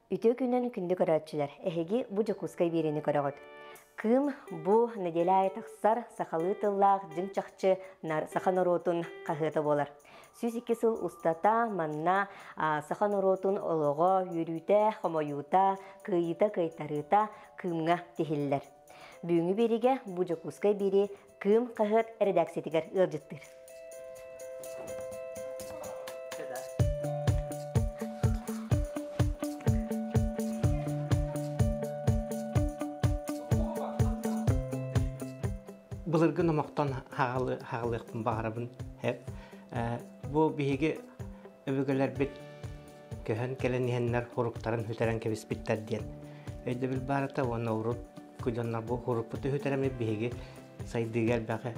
Үтүө күнүнэн күндү көрөөччүлэр! Эһиги бу Дьокуускай биэриини көрөҕүт. Кыым бу нэдиэлэ аайы тахсар сахалыы тыллаах дьиҥ-чахчы саха норуотун хаһыата буолар. 102 сыл устата манна саха норуотун олоҕо, үөрүүтэ, хомойуута, кыайыыта, кыайтарыыта Кыымҥа тиһиллэр. Бүгүҥҥү биэриигэ бу Дьокуускай биэрии Кыым хаһыат эрэдээксийэтигэр ыалдьыттыыр. Былыргы номохтон хаҕалыахпын баҕарабын. Бу биһиги өбүгэлэрбит көһөн кэлэн иһэннэр хоруктарын сүтэрэн кэбиспиттэр диэн өйдөбүл баарата уонна урут дьоннор бу хорукпуту сүтэрэммит биһиги сайдыыга элбэҕи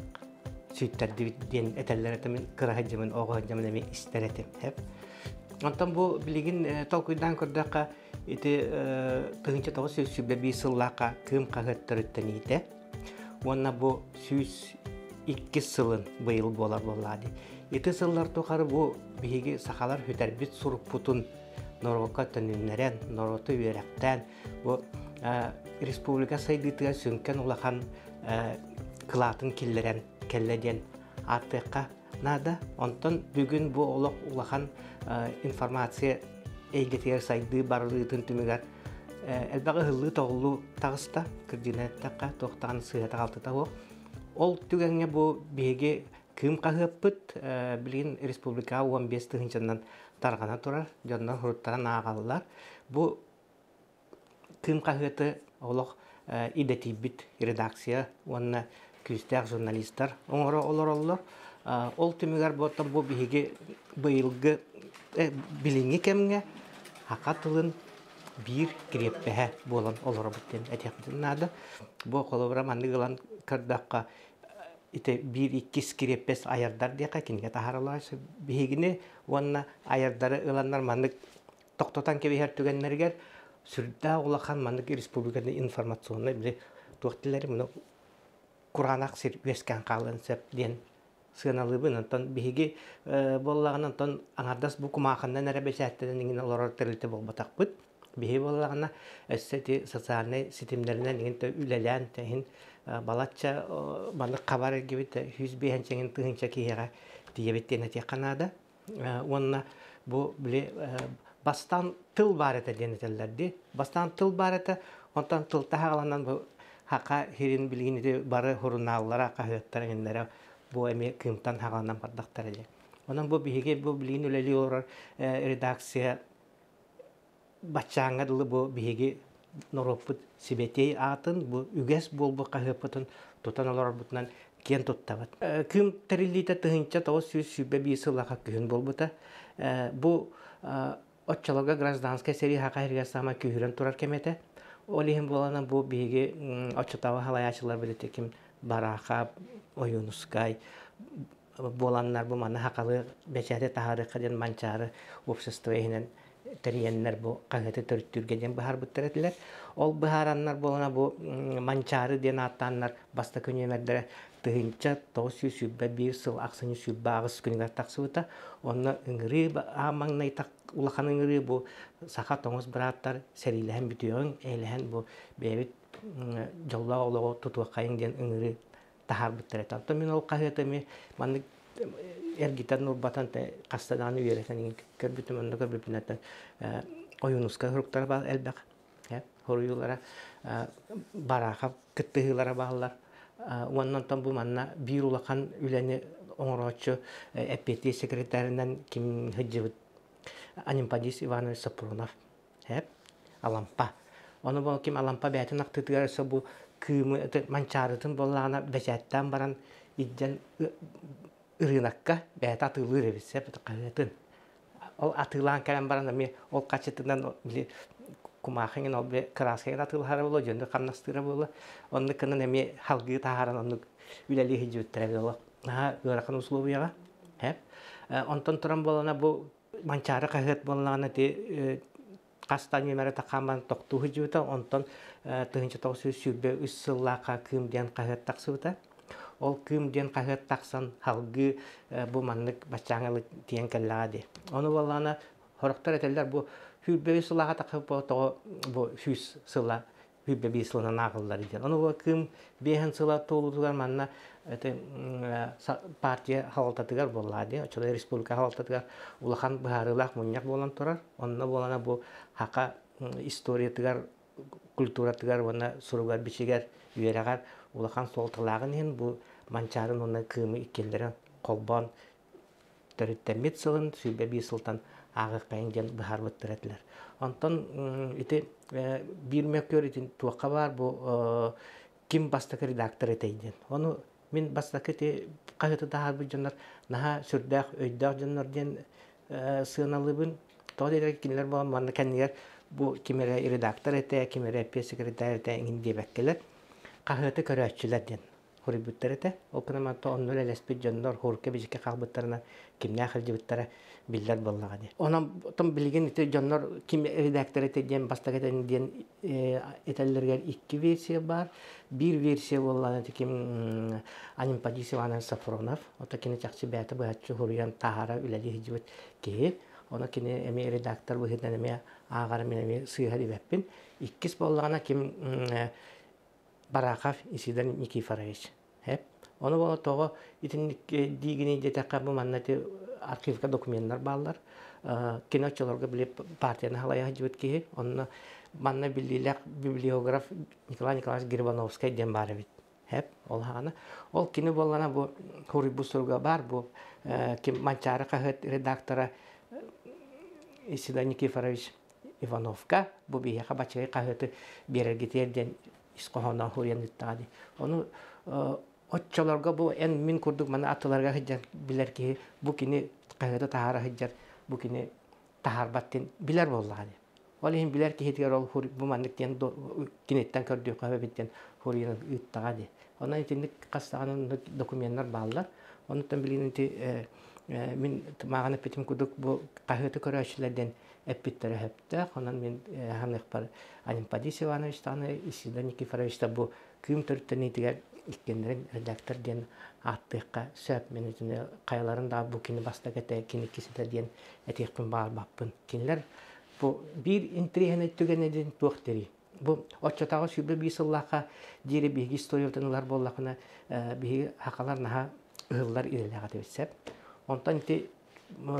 сүүттэрдибит диэн этэллэр этэ мин кыра сылдьаммын оҕо сылдьаммын эмиэ истэр этим онтон бу билигин толкуйдаан көрдөххө ити 1921 сыллаахха Кыым хаһыат төрүттэниитэ Уонна бу 102 сылын быйыл буолар буоллаҕа дии. Ити сыллар тухары бу биһиги сахалар сүтэрбит сурукпутун норуокка төнүннэрэн, норуоту үөрэхтээн, бу республика сайдыытыгар сүҥкэн улахан кылаатын киллэрэн кэллэ диэн ааттыахха наада. Онтон бүгүн бу олох улахан информация эйгэтигэр сайдыы барылыытын түмүгэр элбэх ыһыллыы-тоҕуллуу таҕыста. Кырдьыгынан эттэххэ, туох даҕаны сыыһата-халтыта суох. Ол түгэҥҥэ бу биһиги Кыым хаһыаппыт билигин республикаҕа 15 тыһыынчанан тарҕана турар, дьоннор суруттаран ааҕаллар. Бу Кыым хаһыаты олох идэтийбит редакция уонна күүстээх журналистар оҥоро олороллор. Ол түмүгэр буоттан бу биһиги быйылгы билиҥҥи кэмҥэ саха тылын биир кириэппэһэ буолан олоробут диэн этиэхпитин наада. Бу холобура маннык ылан көрдөххө ити биир иккис кириэппэс айардар диэххэ кинигэ таһаараллар биһигини уонна айардары ыланнар маннык тохтотон кэбиһэр түгэннэригэр сүрдээх улахан маннык республиканы информационнай били туох дииллэрий муну кураанах сир үөскээн хаалыан сөп диэн сыаналыыбын. Онтон биһиги буоллаҕына онтон аҥардас бу кумаахыннан эрэ бэчээттэнэн иҥин олорор тэрилтэ буолбатахпыт. Биһи буоллаҕына өссө ити социальнай ситимнэринэн иҥин үлэлээн тэһин балачча маннык хабар эргибит 105 тыһыынча киһиэхэ тиийэбит диэн этиэххэ наада. Уонна бу били бастаан тыл баар этэ диэн этэллэр дии. Бастаан тыл баар этэ, онтон тыл таһаҕаланан бу хака хирин билигин ити бары сурунааллара, хаһыаттара иҥиннэрэ бу эмиэ кыымтан хаҕаланан бардахтара дии. Онон бу биһиги бу билигин үлэлии олорор редакция баччааҥҥа дылы бу биһиги норуоппут сибэтиэй аатын, бу үгэс буолбут хаһыаппытын тутан олорорбутунан киэн туттабыт. Кыым тэриллиитэ 1921 сыллаха күһүн буолбута. Бу оччолорго гражданскай сэрии хаха иһигэр саамай күүһүрэн турар кэм этэ. Ол иһин буоланан бу биһиги оччотооҕу халайааччылар билити ким Барахов, Ойуунускай буоланнар бу манна хахалы бэчээти таһаарыахха диэн Манчаары общество иһинэн тэрийэннэр бу хаһыаты төрүттүүргэ диэн быһаарбыттар этилэр. Ол быһаараннар буолана бу Манчаары диэн ааттааннар бастакы нүөмэрдэрэ 1921 сыл ахсынньы 28 күнүгэр тахсыбыта. Онно ыҥырыы аан маҥнай улахан ыҥырыы бу саха тоҥус бырааттар сэриилэһэн бүтүөҕүҥ, эйэлэһэн бу бэйэбит дьоллоох олоҕу тутуоххайыҥ диэн ыҥырыы таһаарбыттар этэ. Оттон мин ол хаһыаты эмиэ маннык эргитэн урбатан хаста даҕаны үөрэтэн көрбүтүм, онно көрбүппүнэн Ойуунускай суруктара баар элбэх хоруйуулара Барахов кыттыһыылара бааллар. Уонна онтон бу манна биир улахан үлэни оҥорооччу эппиэттиир секретарынан ким сылдьыбыт Анимпадис Иванович Сопрунов Эп, Алампа. Ону бу ким Алампа бэйэтин ахтыытыгар өссө бу кыымы манчаарытын буоллаҕына бэчээттээн баран илдьэн ырыынакка бэйэтэ атыылыыр эбит сөп хаһыатын. Ол атыылаан кэлэн баран эмиэ ол хаччытынан били кумаахыҥын ол кырааскайын атыылаһара буолуо, дьону хамнастыыра буолуо. Оннук гынан эмиэ халгыы таһааран оннук үлэлии сылдьыбыттара эбит олох наһаа ыарахан условияҕа. Онтон туран буолана бу Манчаары хаһыат буоллаҕына ити хас да нүөмэрэ тахааман тохтуу сылдьыбыта. Онтон 1923 сыллаахха Кыым диэн хаһыат тахсыбыта. Ол Кыым диэн хаһыат тахсан салгыы бу маннык баччааҥҥа тиийэн кэллэҕэ дии. Ону буоллаҕына Сорохтор этэллэр бу 25 сыллааҕа тахсыбыт тоҕо бу 100 сыла 25 сылынан ааҕыллар диэн. Ону бу Кыым биэһин сыла туолуутугар манна партия халалтатыгар буоллаҕа дии, оччолор республика халалтатыгар улахан быһаарыылаах мунньах буолан турар. Онно буолана бу хака историятыгар, культуратыгар уонна суругар-бичигэр, үөрэҕэр улахан суолталааҕын иһин бу Манчаарын уонна Кыымы иккиэннэрин холбоон төрүттэммит сылын 101 сылтан ааҕыаххайын диэн быһаарбыттар этилэр. Онтон ити биир мөккүөр итин туохха баар бу ким бастакы редактор этэй диэн. Ону мин бастакы ити хаһыаты таһаарбыт дьоннор наһаа сүрдээх өйдөөх дьоннор диэн сыаналыыбын. Тоҕо диэтэр кинилэр буолан манна кэннигэр бу ким эрэ редактор этэ, ким эрэ пресс-секретарь этэ иҥин диэбэккэлэр хаһыаты көрөөччүлэр диэн хоруйбуттар этэ. Ол гынан онно үлэлэспит дьоннор хурка-бичиккэ хаалбыттарынан кимнээх илдьибиттэрэ биллэр буоллаҕа дии. Онон потом билигин ити дьоннор ким редактор этэ диэн бастакы этэн диэн этэллэригэр икки версия баар. Биир версия буоллаҕына ити ким Анимпадис Иванович Сафронов. Ото кини чахчы бэйэтэ быһаччы суруйан таһаара үлэлии сылдьыбыт киһи. Ону кини эмиэ редактор быһыытынан эмиэ ааҕара мин эмиэ сыыһа диэбэппин. Иккис буоллаҕына ким Барахов Исидор Никифорович. Эп. Ону буола тоҕо итинник диигини диэтэххэ бу манна ити архивка докуменнар бааллар. Кини оччолорго били партияны халайа сылдьыбыт киһи. Онно манна биллиилээх библиограф Николай Николаевич Грибановскай диэн баар эбит. Эп. Ол хаҕана. Ол кини буоллана бу хуруйбут суруга баар бу ким Манчаары хаһыат редактора Исидор Никифорович Ивановка бу биһиэхэ бачыгай хаһыаты биэрэргитигэр диэн ис хоһооноох суруйан ыыттаҕа дии. Ону оччолорго бу эн мин курдук маны аттыларга сылдьан билэр киһи бу кини хаһыаты таһаара сылдьар, бу кини таһаарбат диэн билэр буоллаҕа дии. Ол иһин билэр киһитигэр ол бу маннык диэн киниттэн көрдүөххэ эбит диэн суруйан ыыттаҕа дии. Онон итинник хас даҕаны докуменнар бааллар. Онтон билигин ити мин мааҕын эппитим курдук бу хаһыаты көрөөччүлэр диэн эппиттэрэ сөптөөх. Онон мин ханыахпар Анемподис Иванович даҕаны, Исидор Никифорович да бу Кыым төрүттэниитигэр иккиэннэрин редактор диэн ааттыахха сөп. Мин итини хайаларын да бу кини бастакы этэ, кини иккис этэ диэн этиэхпин баҕарбаппын. Кинилэр бу биир интэриэһинэй түгэнэ диэн туох дириий? Бу оччотооҕу 21 сыллаахха диэри биһиги историябытын ылар буоллахына, биһиги хахалар наһаа ыһыллар идэлээх этибит сөп. Онтон ити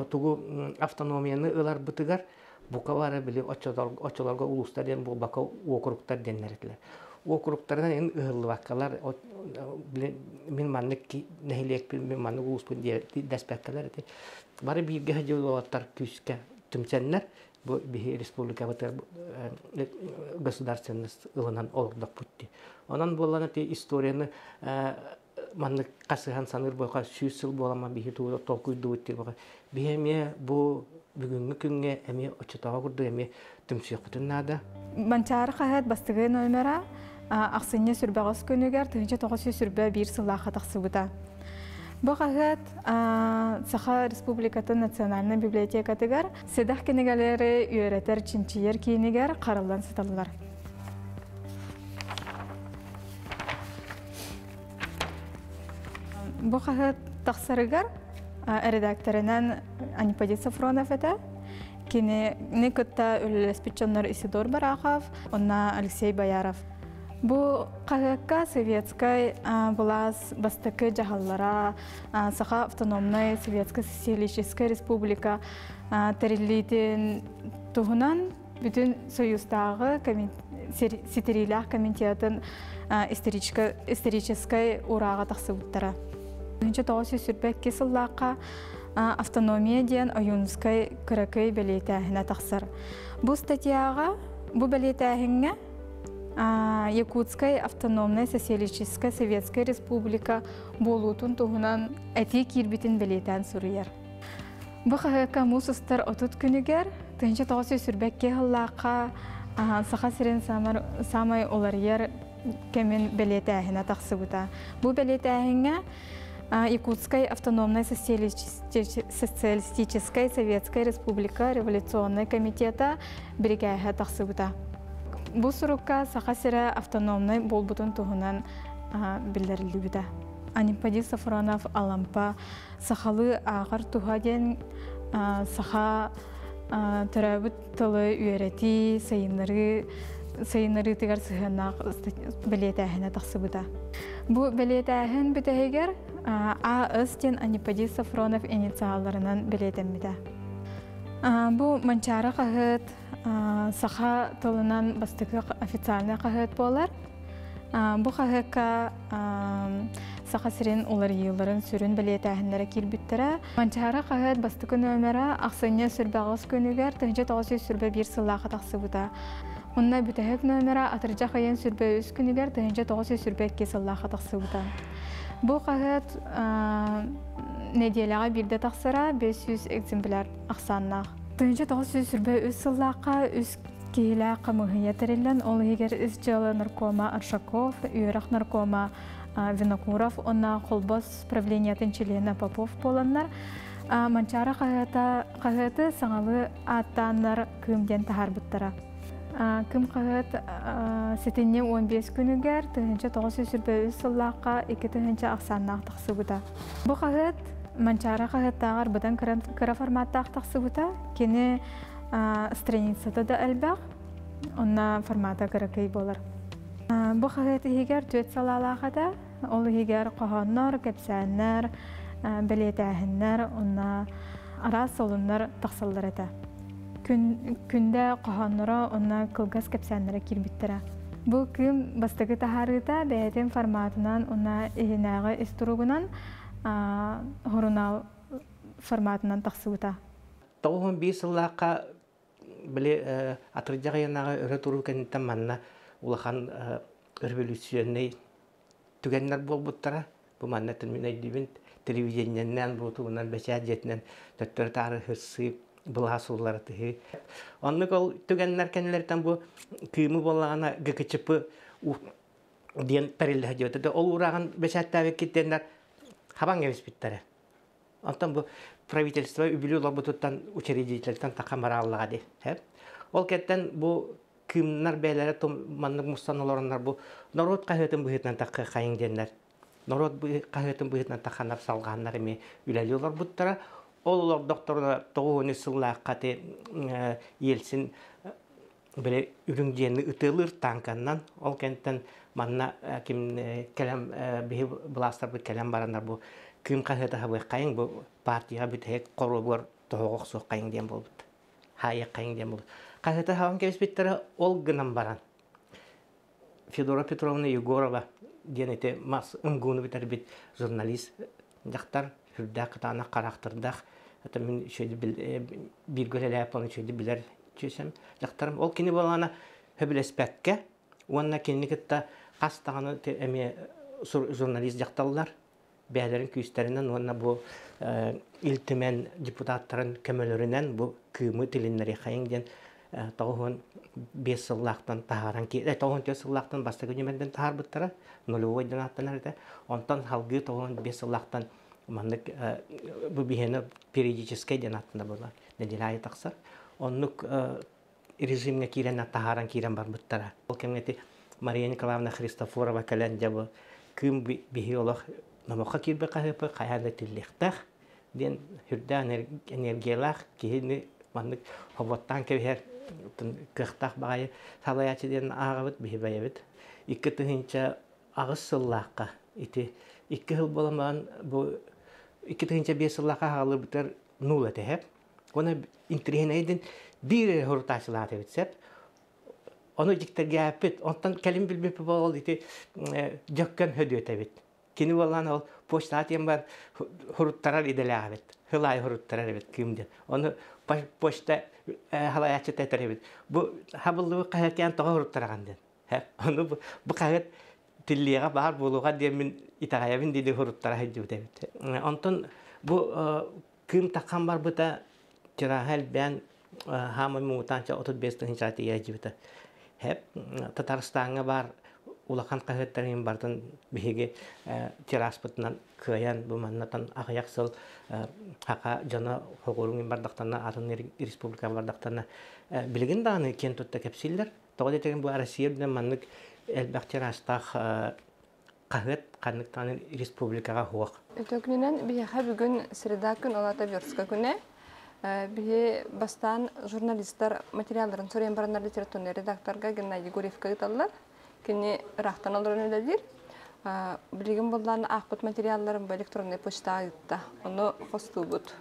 тугу автономияны ыларбытыгар бука бары били оччолорго улуустар диэн буолбакка уокуруктар диэннэр этилэр. Уокуруктарынан ин ыһыллыбаккалар мин маннык нэһилиэкпин, мин маннык улууспун дэспэккэлэр ити. Бары бииргэ сылдьыбыт уолаттар күүскэ түмсэннэр бу биһи республикабытыгар государственность ылынан олордохпут дии. Онон буоллан ити историяны маннык хасыһан саныыр буолха 100 сыл буоламман биһи тугу толкуйдубут диир буолха биһи эмиэ бу бүгүҥҥү күҥҥэ эмиэ оччотооҕу курдук эмиэ түмсүөхпүтүн наада. Манчаары хаһыат бастакы номера ахсынньы сүрбэҕис күнүгэр 1921 сыллаахха тахсыбыта. Бу хаһыат Саха Республикатын национальнай библиотекатыгар сэдэх кинигэлэри үөрэтэр чинчийэр киинигэр хараллан сыталлар. Бу хаһыат тахсарыгар редакторынан Аниподит Сафронов этэ. Кинини кытта үлэлэспит дьоннор Исидор Барахов, онна Алексей Бояров. Бу хаһыакка советскай былаас бастакы дьаһаллара, Саха автономнай Советскай Социалистическай Республика тэриллиитин туһунан бүтүн Союзтааҕы ситириилээх комитетын историческай урааҕа тахсыбыттара. 1922 сыллаахха автономия диэн Ойуунускай кыракый бэлиэтээһинэ тахсар. Бу статьяҕа, бу бэлиэтээһиҥҥэ Якутскай автономнай социалистическай советскай республика буолуутун туһунан этии киирбитин бэлиэтээн суруйар. Бу хаһыакка муус устар 30 күнүгэр 1922 сыллаахха Саха сирин саамай уларыйар кэмин бэлиэтээһинэ тахсыбыта. Бу бэлиэтээһиҥҥэ Якутскай автономнай социалистическай советскай республика революционнай комитета бирикээһэ тахсыбыта. Бу сурукка Саха сирэ автономнай буолбутун туһунан биллэриллибитэ. Анипадий Сафронов Алампа сахалыы ааҕар туһа диэн саха Төрөөбүт тылы үөрэтии, сайыннарыы сайыннарыытыгар сыһыаннаах бэлиэтээһинэ тахсыбыта. Бу бэлиэтээһин бүтэһигэр АС диэн Аниподий Софронов инициалларынан бэлиэтэммитэ. Бу Манчаары хаһыат саха тылынан бастакы официальнай хаһыат буолар. Бу хаһыакка Саха сирин уларыйыыларын сүрүн бэлиэтээһиннэрэ киирбиттэрэ. Манчаары хаһыат бастакы нүөмэрэ ахсынньы 28 күнүгэр 1921 сыллаахха тахсыбыта. Онно бүтэһик нүөмэрэ атырдьах ыйын 23 күнүгэр 1922 сыллаахха тахсыбыта. Бу хаһыат нэдиэлэҕэ биирдэ тахсара 500 экземпляр ахсааннаах. 1923 сыллаахха үс киһилээх хамыыһыйа тэриллэн, ол иһигэр ис дьыала наркома Аршаков, үөрэх наркома Винокуров уонна Холбос правлениетын чилиэнэ Попов буоланнар, Манчаары хаһыата хаһыаты саҥалыы ааттааннар Кыым диэн таһаарбыттара. Кыым хаһыат сэтинньи 15 күнүгэр 1923 сыллаахха 2000 ахсааннаах тахсыбыта. Бу хаһыат Манчаары хаһыаттааҕар быдан кыра форматтаах тахсыбыта. Кини страницата да элбэх, онно формата кыракый буолар. Бу хаһыат иһигэр түөрт салаалаах этэ. Ол иһигэр хоһооннор, кэпсээннэр, бэлиэтээһиннэр уонна араас солуннар тахсаллар этэ. Күндэ хоһоонноро уонна кылгас кэпсээннэрэ киирбиттэрэ. Бу кыым бастакы таһаарыыта бэйэтин форматынан уонна иһинээҕи ис туругунан сурунаал форматынан тахсыбыта. 91 сыллаахха били атырдьах ыйынааҕы өрө туруу кэнниттэн манна улахан революционнай түгэннэр буолбуттара. Бу манна мин өйдүүбүн телевидениеннэн, буутугунан, бэчээт дьиэтинэн төттөрү-таары хырсыы, былаас ууллара тыһыы. Оннук ол түгэннэр кэннилэриттэн бу Кыымы буоллаҕына ГКЧП диэн тэриллэ диэбит. Ол уурааҕын бэчээттээбиккит диэннэр хабаҥ кэбиспиттэрэ. Онтон бу правительство үбүлүү олорбутуттан учредительтэн таха марааллаҕа дии. Ол кэттэн бу кыымнар бэйэлэрэ маннык мустан олороннор бу норуот хаһыатын быһыытынан тахха хайыҥ диэннэр норуот хаһыатын быһыытынан таханар салҕааннар эмиэ үлэлии олорбуттара. Ол олордохторуна 93 сыллаахха Ельцин били үрүҥ дьиэни ытыалыыр тааҥканнан ол кэнниттэн манна ким кэлэн биһи былаастарбыт кэлэн бараннар бу кыым хаһыата хабыаххайыҥ бу партияҕа бүтэһик хоруобугар тоһоҕо охсуоххайыҥ диэн буолбут хаайыаххайыҥ диэн буолбут хаһыата хабан кэбиспиттэрэ ол гынан баран Федора Петровна Егорова диэн ити мас МГУну бүтэрбит журналист дьахтар сүрдээх кытаанах харахтардаах это мин бииргэ үлэлээппин үчүгэйдик билэр чүөсэм дьахтарым ол кини буолаана сөбүлэспэккэ уонна кинини кытта хас даҕаны эмиэ журналист дьахталлар бэйэлэрин күүстэринэн уонна бу Ил Түмэн депутаттарын көмөлөрүнэн бу Кыымы тилиннэриэхэйиҥ диэн 95 сыллаахтан таһааран 94 сыллаахтан бастакы нүмердэн таһаарбыттара нулевой диэн ааттанар этэ онтон салгыы 95 сыллаахтан маннык бу биһиэнэ периодическай диэн ааттанар буолар нэдиэлэ аайы тахсар оннук режимҥэ киирэн таһааран киирэн барбыттара. Ол кэмҥэ ити Мария Николаевна Христофорова кэлэн дьэ бу кыым биһи олох номоххо киирбит хаһыапы хайаан да тиллиэхтээх диэн сүрдээх энергиялаах киһини маннык хоботтоон кэбиһэр кыахтаах баҕайы салайааччы диэн ааҕабыт биһи бэйэбит. 2008 сыллаахха ити икки сыл буолан баран бу 2005 сыллаахха хаалларбытыгар нуул этэ Уонна интэриэһинэйдин биир эрэ сурутааччылаах эбит сөп. Ону дьиктиргээппит. Онтон кэлин билбиппит буолал ити дьөккөн хөдүөт эбит. Кини буоллаан ол почтаҕа тиийэн бар суруттарар идэлээх эбит. Сыл аайы суруттарар эбит кыым диэн. Ону почта халайааччыта этэр эбит. Бу хабыллыбыт хаһыат тоҕо суруттараҕын диэн. Ону бу хаһыат тиллиэҕэ баар буолуоҕа диэн мин итэҕэйэбин дии суруттара сылдьыбыт эбит. Онтон бу Кыым таххан барбыта, тираһа элбээн, хаамай муҥутаан 35 тыһыынчаҕа тиийэ сылдьыбыта. Хэп Татарстаҥҥа баар улахан хаһыаттарын барытын биһиги тираспытынан кыайан бу маннатан аҕыйах сыл саха дьоно хоҕуруҥ бардахтана атын республикаҕа бардахтана билигин даҕаны киэн тутта кэпсииллэр. Тоҕо диэтэгин бу Россия үрдүнэн маннык элбэх тиражтаах хаһыат ханнык даҕаны республикаҕа суох. Үтүөкүнүнэн биһиэхэ бүгүн среда күн, ол аата верстка күнэ. Биһи бастаан журналистар материалларын суруйан бараннар литературный редакторга Геннадий Гурьевка ыыталлар. Кини ыраахтан олорон үлэлиир. Билигин буллаан аахпыт материалларын бу электроннай почтаҕа ыытта. Ону хостуубут.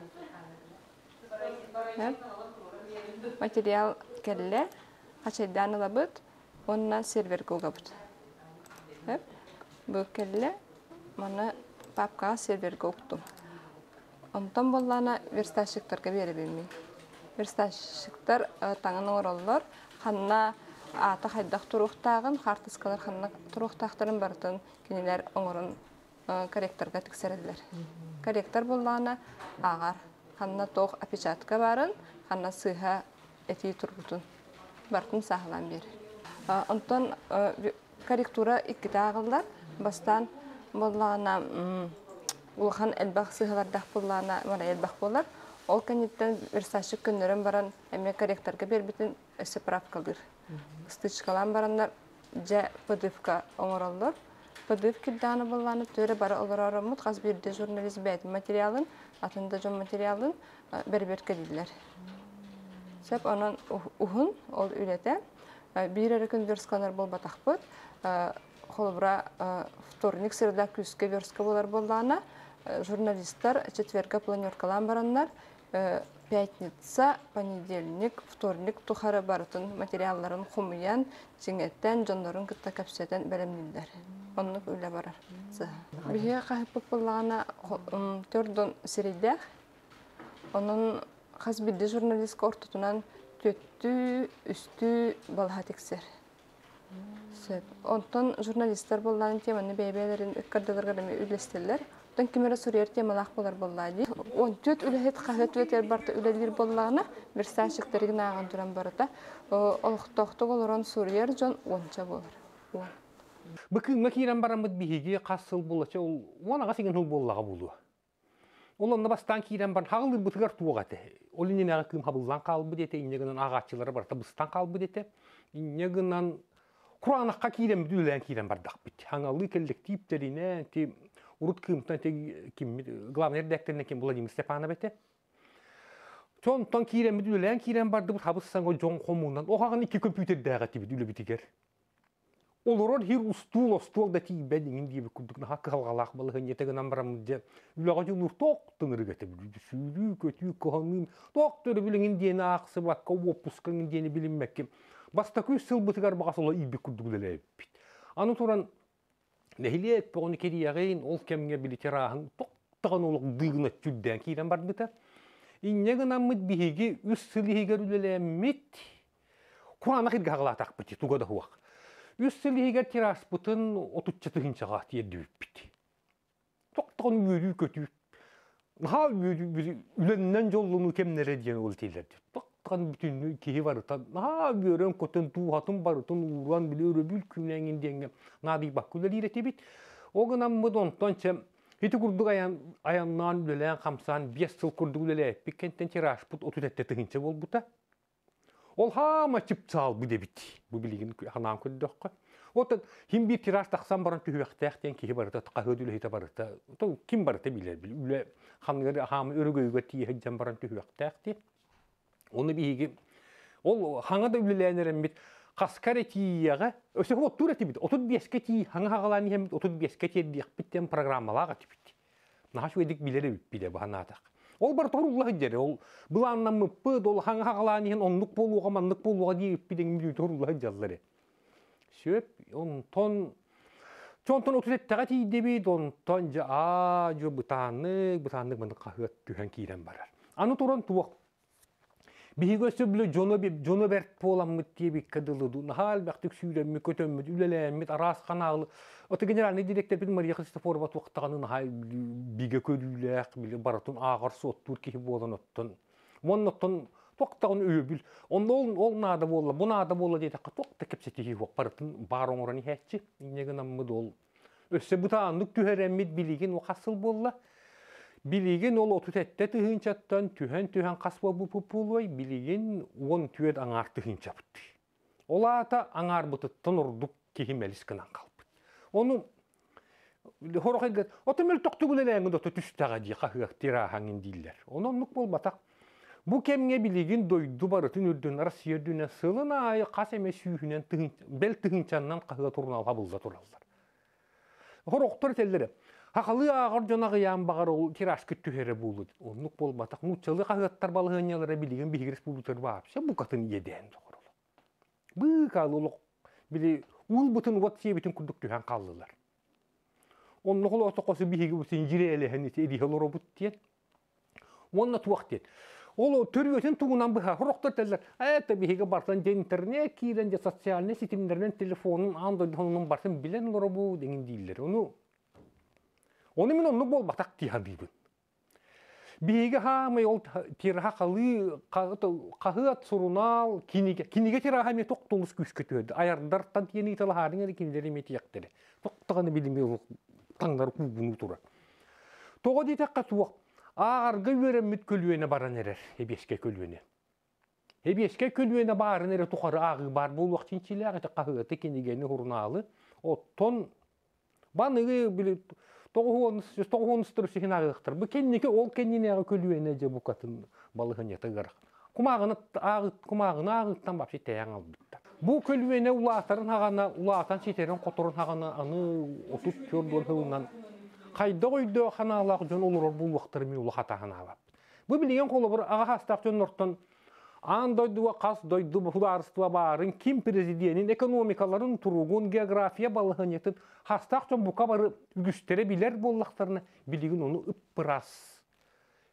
Материал кэллэ, хачайдаан ылабыт уонна сервергэ угабыт. Бу кэллэ, маны папкаҕа сервергэ уктум. Онтон буоллаҕына верстальщиктарга биэрэбин мин. Верстальщиктар таҥан оҥороллор, ханна аата хайдах туруохтааҕын, хаартыскалар ханна туруохтаахтарын барытын кинилэр оҥорон корректорга тиксэрэллэр. Корректор буоллаҕына ааҕар, ханна туох опечатка баарын, ханна сыыһа этии турбутун барытын сааһылаан биэрэр. Онтон корректура иккитэ ааҕыллар. Бастаан буоллаҕына улахан элбэх сыыһалардаах буоллаҕына марай элбэх буолар. Ол кэнниттэн верстальщик көннөрөн баран эмиэ корректорга биэрбитин өссө правкалыыр. Стычкалаан бараннар дьэ ПДФ-ка оҥороллор. ПДФ кирдэҕинэ буоллаҕына төөрө бары олороороммут хас биирдии журналист бэйэтин материалын, атын да дьон материалын бэрэбиэркэлииллэр. Сөп, онон уһун ол үлэтэ. Биир эрэ күн версткаланар буолбатахпыт. Холобура, вторник, среда күүскэ верстка буолар буоллаҕына, журналистар четверга планеркалаан бараннар, пятница, понедельник, вторник тухары барытын материалларын хомуйан, чиҥэтэн, дьоннорун кытта кэпсэтэн бэлэмнииллэр. Оннук үлэ барар. Биһиги хаһыппыт буоллаҕына төрдөн сирэйдээх. Онон хас биирдии журналистка ортотунан түөттүү, үстүү балаһа тиксэр. Сөп. Онтон журналистар буоллаан теманы бэйэ-бэйэлэрин ыккардыларыгар эмиэ үллэстэллэр. Оттон ким эрэ суруйар темалаах буолар буоллаа дии. 14 үлэһит хаһыат үлэтигэр барыта үлэлиир буоллаҕына, верстальщиктарыгын ааҕан туран барыта олохтоохтук олорон суруйар дьон уонча буолар. Уон. Бу кыымҥа киирэн бараммыт биһиги хас сыл буолла, ол 10 аҕыс иҥин сыл буоллаҕа буолуо. Ол онно бастаан киирэн баран хаҕылыырбытыгар туох этэ? Ол иннинээҕи кыым хабыллан хаалбыт этэ, инньэ гынан ааҕааччылара барыта быстан хаалбыт этэ. Инньэ гынан кураанахха киирэн үлэлээн киирэн бардахпыт. Хаҥалыы кэллэктииптэринэн ти урут кыымтан ти киммит главный редакторынан ким Владимир Степанов этэ. Онтон киирэммит үлэлээн киирэн бардыбыт хабыс саҥа дьон хомуунан оһаҕын икки көмпүүтэрдээх этибит үлэбитигэр. Олорор иһир устуул остуол да тиийбэт иҥин диэбит курдук наһаа кыһалҕалаах балаһыанньата гынан бараммыт дьэ үлэҕэ дьулуур туох тыҥырык этэ сүүрүү көтүү кыһаныым туох төрөбүл иҥин диэни аахсыбакка уоппуска иҥин диэни билиммэккэ бастакы үс сылбытыгар баҕас оло иирбит курдук үлэлээбиппит. Аны туран нэһилиэк бөҕөнү кэрийэҕин ол кэмҥэ били тираһын тоқтаҕын олох дыыгына сүрдээн киирэн барбыта. Инньэ гынаммыт биһиги үс сыл иһигэр үлэлээммит кураанах иргэ хаҕалаатахпыт туга да суох. Үс сыл иһигэр тираспытын отучча тыһыынчаҕа тиэрдибиппит. Тоқтоҕун үөрүү-көтүү. Наһаа үөрүү үлэннэн дьоллонуу кэмнэрэ диэн ол этиилэр. Тоқтоҕун бүтүннүү киһи барыта наһаа үөрэн-көтөн дууһатын барытын ууран били өрөбүл күнэҥин диэҥҥэ наадыйбакка үлэлиир этибит. Ол гынаммыт онтон чэ ити курдук айан, айаннаан үлэлээн-хамсаан 5 сыл курдук үлэлээппит кэнтэн тиражпыт 37 тыһыынча буолбута. Ол хаама чыпчаалбыт эбит. Бу билигин ханаан көрдөххө. Оттон хим биир тираж тахсан баран түһүөхтээх диэн киһи барыта хаһыат үлэһитэ барыта ким барыта билэр үлэ ханыгар хаама өрөгөйүгэр тиийэ сылдьан баран түһүөхтээх диэн. Оны биһиги ол хаҥа да үлэлээн эрэммит хаска эрэ тиийиэҕэ өссө оттуур этибит 35-кэ тиий хаҥа хаҕалаан иһэммит 35-кэ тиэрдиэхпит диэн программалаах этибит. Наһаа үчүгэйдик билэр эбиппит ээ баһанаатах. Ол барыта уруlla сылдьар. Ол былааннаммыппыт, ол хаҥа хаҕалаан иһэн оннук буолуоҕа, маннык буолуоҕа диэбиппит эҥин бүлүүтэ уруlla сылдьаллар ээ. Сөп, онтон онтон 37-ҕэ тиийдибит, онтон дьэ аа дьэ бытааннык, бытааннык маннык хаһыат түһэн киирэн барар. Аны туран туох Биһиги өссө били дьоно, дьоно бэрт буоламмыт диэбиккэ дылы дуу, наһаа элбэхтик сүүрэммит, көтөммүт, үлэлээммит, араас ханаалы. Ото генеральный директорбит Мария Христофорова туохтаҕаны наһаа бигэ көрүүлээх, били барытын ааҕар-суоттуур киһи буолан оттон. Уонна оттон туохтаҕын өйөбүл. Онно ол, ол наада буолла, бу наада буолла диэтэххэ туох да кэпсэтиһии суох, барытын баар оҥорон иһээччи. Инньэ гынаммыт ол Өссө бытааннык түһэрэммит билигин хас сыл буолла? Билигин ол 37 тыһыынчаттан түһэн-түһэн хас буолбуппут буолуой? Билигин 14 аҥаар тыһыынчабыт. Ол аата аҥаарбытыттан ордук киһи мэлис гынан хаалбыт. Ону хорох ото мөлтөхтүк үлэлээҥҥин ото түстэҕэ дии хаһыах тирааһаҥын дииллэр. Ону оннук буолбатах. Бу кэмҥэ билигин дойду барытын үрдүн Россия үрдүнэн сылын аайы хас эмэ сүүһүнэн бэл тыһыынчаннан хаһыат сурунаал хабылла тураллар. Хорохтор этэллэрэ, хахалыы ааҕар дьон аҕыйаан баҕар ол тиражка түһэрэ буолуо. Оннук буолбатах. Нууччалыы хаһыаттар балаһыанньалара билигин биһиги республикалар вообще букатын иэдээн тоҕоролор. Быыкаалы олох били уул-бытын уот сиэбитин курдук түһэн хааллылар. Оннук олоотоххосу биһиги бутин дьириэлэһэн ити эдиһэ олоробут диэн. Уонна туох диэн. Ол төрүөтүн тугунан быһа сорохтор этэллэр, это биһиги бартан дьэ интернет киирэн дьэ социальнай ситимнэринэн телефонун аан дойду бартын билэн олоробу деңин дииллэр. Ону ону мин оннук буолбатах дии саныыбын. Биһиги хаамай ол тираха халыы хаһыат, сурунаал, кинигэ. Кинигэ тираха эмиэ тохтолус күүскэ түһэрdi. Айардартан тиэн ыыталаһаарын эрэ кинилэр эмиэ тиэхтэрэ. Тохтоҕуна билими таҥнары куугунуу турар. Тоҕо диэтэххэ суох. Ааҕарга үөрэммит көлүөнэ баран эрэр, эбиэскэ көлүөнэ. Эбиэскэ көлүөнэ баарын эрэ тухары ааҕыы баар буолуох чинчилээх ити хаһыаты, кинигэни, сурунаалы. Оттон баныгы били тоҕуһуонустар сиһин ааҕыахтар. Бу кэнники ол кэннинээҕи көлүөнэ дьэ букатын балыһынньата ыарахан. Кумааҕыны ааҕыт, кумааҕыны ааҕыттан вообще тэйэн албыттар. Бу көлүөнэ улаатарын хаҕана, улаатан ситэрин-хоторун хаҕана аны 34 сылынан хайдах өйдөөх ханаалаах дьон олорор буолуохтара мин улахата ханаабаппын. Бу билигин холобур аҕа хаастаах дьоннортон аан дойдуга хас дойду судаарыстыба баарын, ким президенин, экономикаларын туругун, география балаһыанньатын хастаах дьон бука бары үгүстэрэ билэр буоллахтарына, билигин ону ыппырас,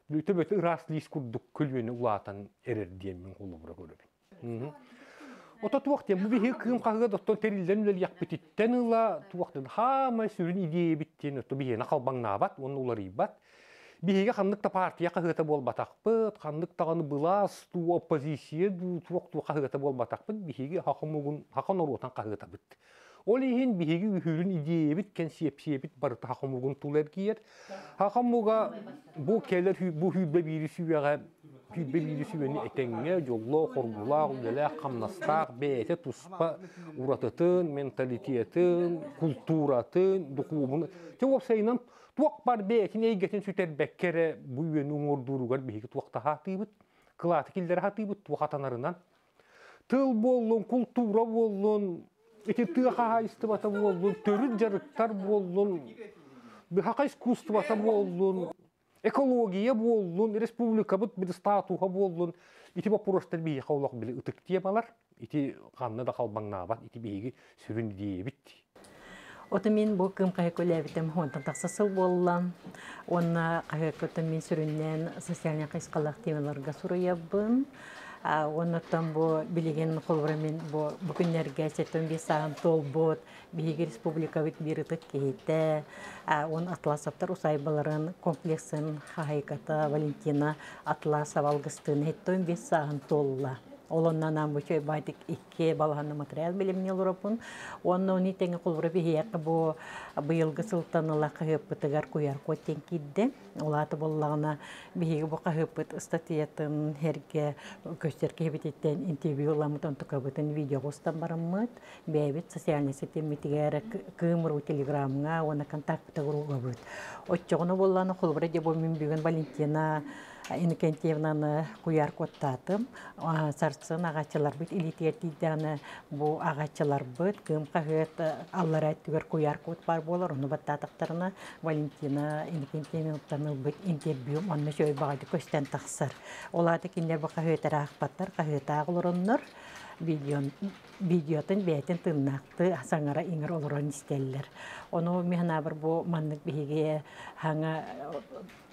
төбөтө ыраас лиис курдук көлүөнэ улаатан эрэр диэн мин холобура көрөбүн. Ото туох диэн, бу биһиги кыым хаһыат оттон тэриллэн үлэлиэхпититтэн ыла туох диэн хаамай сүрүн идиэйэбит диэн отто биһиэнэ халбаҥнаабат уонна уларыйбат. Биһиги ханнык да партия хаһыата буолбатахпыт, ханнык даҕаны былаас дуу, оппозиция дуу, туох дуу хаһыата буолбатахпыт, биһиги хаха омугун, хаха норуотун хаһыатабыт. Ол иһин биһиги үһүрүн идиэйэбит, кэнсиэпсийэбит барыта хаха омугун тула эргийэр. Хаха омуга бу кэлэр бу сүүрбэ биирис үйэҕэ 101 сүбэни этэҥҥэ, дьоллоох, хоргулаах, үлэлээх, хамнастаах, бэйэтэ туспа уратытын, менталитетын, култууратын, духуобун, дьэ уопсайынан туох бар бэйэтин эйгэтин сүтэрбэккэ эрэ бу үйэни уҥуордууругар биһиги туох да сатыыбыт, кылааты киллэрэ сатыыбыт, туох атанарынан. Тыл буоллун, култуура буоллун, ити тыа хаһаайыстыбата буоллун, төрүт дьарыктар буоллун, быһаха искусствота буоллун, экология буоллун, республикабыт били статуһа буоллун, ити боппуруостар биһиэхэ олох били ытык темалар, ити ханна да халбаҥнаабат, ити биһиги сүрүн идиэйэбит. Ото мин бу кым хаһыакка үлээбитим уонтан тахса сыл буолла. Уонна хаһыаккыттан мин сүрүннээн социальнай хайысхалаах темаларга суруйабын. Уоннаттан бу билигин холобура мин бу бу күннэргэ 75 сааһым туолбут биһиги республикабыт биир ытык киһитэ уон Атласовтар усайбаларын комплексын хаһайката Валентина Атласова алгыстыын 75 сааһын туолла. Ол оннан аан бу байтик икки балаһанны материал билимни олоропун. Уонна уни тэҥэ холобура биһиэхэ бу быйылгы сылтан ыла хаһыаппытыгар куйар код диэн киирдэ. Улаата буоллаҕына биһиги бу хаһыаппыт ыстатыйатын эргэ көстөр киһибититтэн интервью ыламмыт онтукабытын видеоҕа устан бараммыт бэйэбит социальнай ситиммитигэр Кыым.ру телеграмҥа уонна контактпытыгар угабыт. Оччоҕуна буоллаҕына холобура дьэ бу мин бүгүн Валентина Иннокентьевнаны куйаар куоттаатым. Сарсын аҕааччыларбыт илиитигэр тиийдэҕинэ бу аҕааччыларбыт Кыым хаһыат аллараа өттүгэр куйаар код баар буолар, ону баттаатахтарына Валентина Иннокентьевнаттан ылбыт интервьюм онно үчүгэй баҕайытык көстөн тахсар. Ол аата кинилэр бу хаһыаты аахпаттар, хаһыатаах олороннор видеон видеотун бэйэтин тыыннаахтыы саҥара-иҥэрэ олорон истэллэр. Ону мин санаабар бу маннык биһиги хаҥа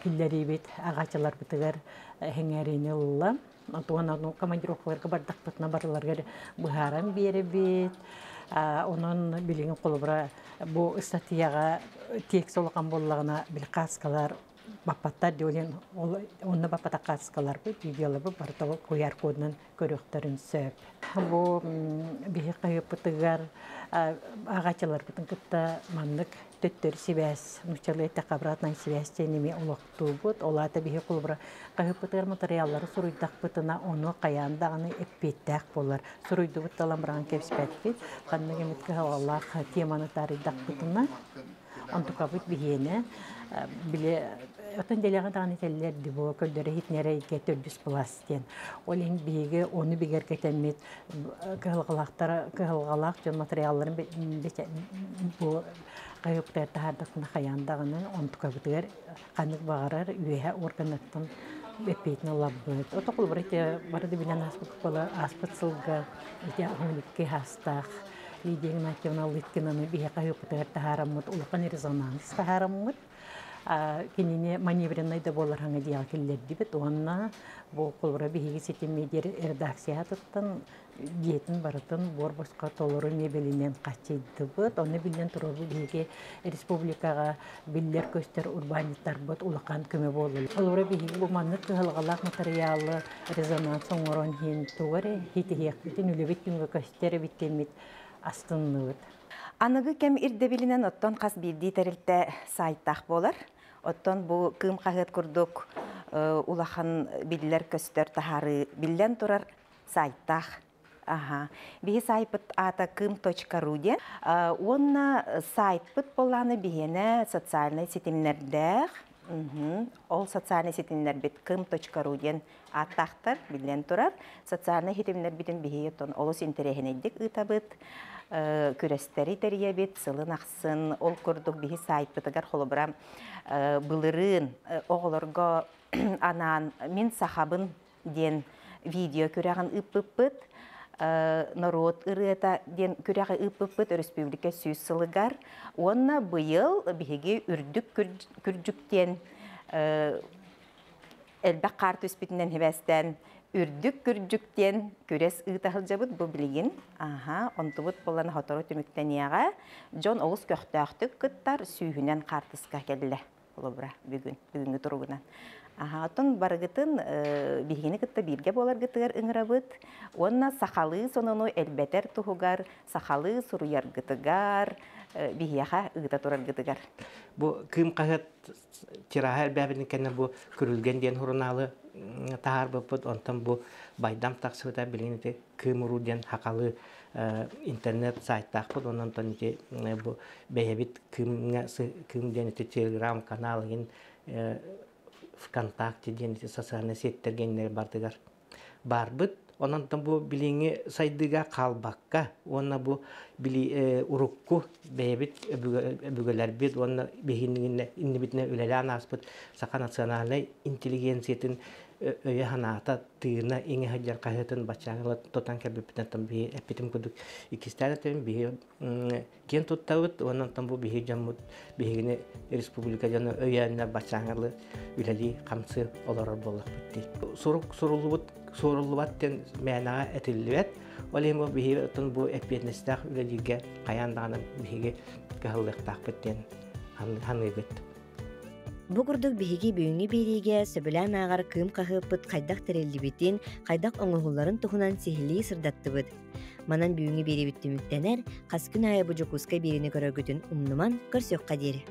киллэриибит аҕааччыларбытыгар сэҥээриини ылла. Онтон ону командировкаларга бардахпытына барыларыгар быһааран биэрэбит. Онон билигин холобура бу ыстатыйаҕа текст улахан буоллаҕына били кааскалар баппаттар диэн ол онно баппатах кааскаларбыт видеоларбыт барыта куйаар кодунан көрүөхтэрин сөп. Бу биһи хаһыаппытыгар ааҕааччыларбытын кытта маннык төттөрү сибээс, нууччалыы эттэххэ обратная связь диэн эмиэ олохтуубут. Ол аата биһи холобура хаһыаппытыгар матырыйааллары суруйдахпытына, ону хайаан даҕаны эппиэттээх буолар. Суруйдубут да ылан кэбиспэппит. Ханнык эмит кыһалҕалаах теманы таарыйдахпытына, онтукабыт биһиэнэ били Отон дэлэҕэ даҕаны этэллэр дии бу көрдөрө иһитиннэрэргэ төрдүс былаас диэн. Ол иһин биһиги ону бигэргэтэммит кыһалҕалаахтара кыһалҕалаах дьон матырыйаалларын бу хаһыаптар таһаардахпына хайаан даҕаны онтукабытыгар ханнык баҕарар үөһэ органнартан эппиэтин ылабыт. Ото холобура ити бары да билэн ааспыт сылга ити 12 саастаах Лидия Игнатьевна Лыткинаны биһиэхэ хаһыаппытыгар таһаараммыт улахан резонанс таһаараммыт. Кинини маневреннай да буолар хаҥа диэҕэ киллэрдибит уонна бу холобура биһиги ситиммиидир редакциятыттан дьиэтин барытын буор босхо толору мебелинэн хааччыйдыбыт. Онно биллэн турар бу биһиги республикаҕа биллэр-көстөр урбаанньыттарбыт улахан көмө буоллулар. Холобура биһиги бу маннык кыһалҕалаах матырыйаалы резонанс оҥорон иһин тугу эрэ ситиһиэхпитин үлэбит түмүгэ көстөр эбит диэммит астынныбыт. Аныгы кэм ирдэбилинэн оттон хас биирдии тэрилтэ сайтаах буолар. Оттон бу Кыым хаһыат курдук улахан биллэр-көстөр таһаарыы биллэн турар сайтаах. Аха. Биһи сайпыт аата кым.ру диэн. Уонна сайтпыт буоллааны биһиэнэ социальнай ситимнэрдээх. Ол социальнай ситимнэрбит кым.ру диэн ааттаахтар, биллэн турар. Социальнай ситимнэрбитин биһиги оттон олус интэриэһинэйдик ыытабыт. Күрэстэри тэрийэбит сылын ахсын. Ол курдук биһи сайтпытыгар холобура былырыын оҕолорго анаан «Мин сахабын» диэн видео күрэҕин ыыппыппыт. Норуот ырыата диэн күрэҕи ыыппыппыт өрөспүүбүлүкэ 100 сылыгар. Уонна быйыл биһиги үрдүк күрдьүк диэн элбэх хаар түспүтүнэн сибээстээн үрдүк күрдьүк диэн күрэс ыыта сылдьабыт бу билигин. Аха, онтубут буолан сотору түмүктэниэҕэ. Дьон олус көхтөөхтүк кыттар, сүүһүнэн хаартыска кэллэ. Холобура, бүгүн, бүгүҥҥү туругунан. Аха, оттон барыгытын биһигини кытта бииргэ буоларгытыгар ыҥырабыт уонна сахалыы сонуну элбэтэр туһугар, сахалыы суруйаргытыгар, биһиэхэ ыыта тураргытыгар. Бу Кыым хаһыат тираһа элбээбитин кэннэ бу Күрүлгэн диэн сурунаалы таһаарбыппыт. Онтон бу Байдам тахсыбыта билигин ити Кыым уруу диэн хахалыы интернет сайтаахпыт. Онон ити бу бэйэбит Кыымҥа Кыым диэн ити телеграм канал игин ВКонтакте диэн ити социальнай сеттэргэ иннэр бардыгар баарбыт. Онон бу билиҥҥи сайдыыга хаалбакка уонна бу били урукку бэйэбит өбүгэлэрбит уонна биһигиннэ иннибитинэ үлэлээн ааспыт саха национальнай интеллигенциятын өйө-санаата, тыына иҥэ сылдьар хаһыатын баччааҥҥа тутан кэлбиппитинэн биһи эппитим курдук иккистээн этэбин биһи киэн туттабыт уонна онтон бу биһи дьоммут биһигини республика дьоно өйөөннөр баччааҥҥа үлэлии хамсыы олорор буоллахпыт дии. Сурук суруллубут суоруллубат диэн мээнэҕэ этиллибэт. Ол иһин бу биһиги оттон бу эппиэтинэстээх үлэлииргэ хайаан даҕаны биһиги кыһаллыахтаахпыт диэн саныыбыт. Бу курдук биһиги бүгүҥҥү биэриигэ сөбүлээн ааҕар Кыым хаһыаппыт хайдах тэриллибитин, хайдах оҥоһулларын туһунан сиһилии сырдаттыбыт. Манан бүгүҥҥү биэриибит түмүктэнэр, хас күн аайы бу Дьокуускай биэриини көрөргүтүн умнуман, көрсүөххэ диэри.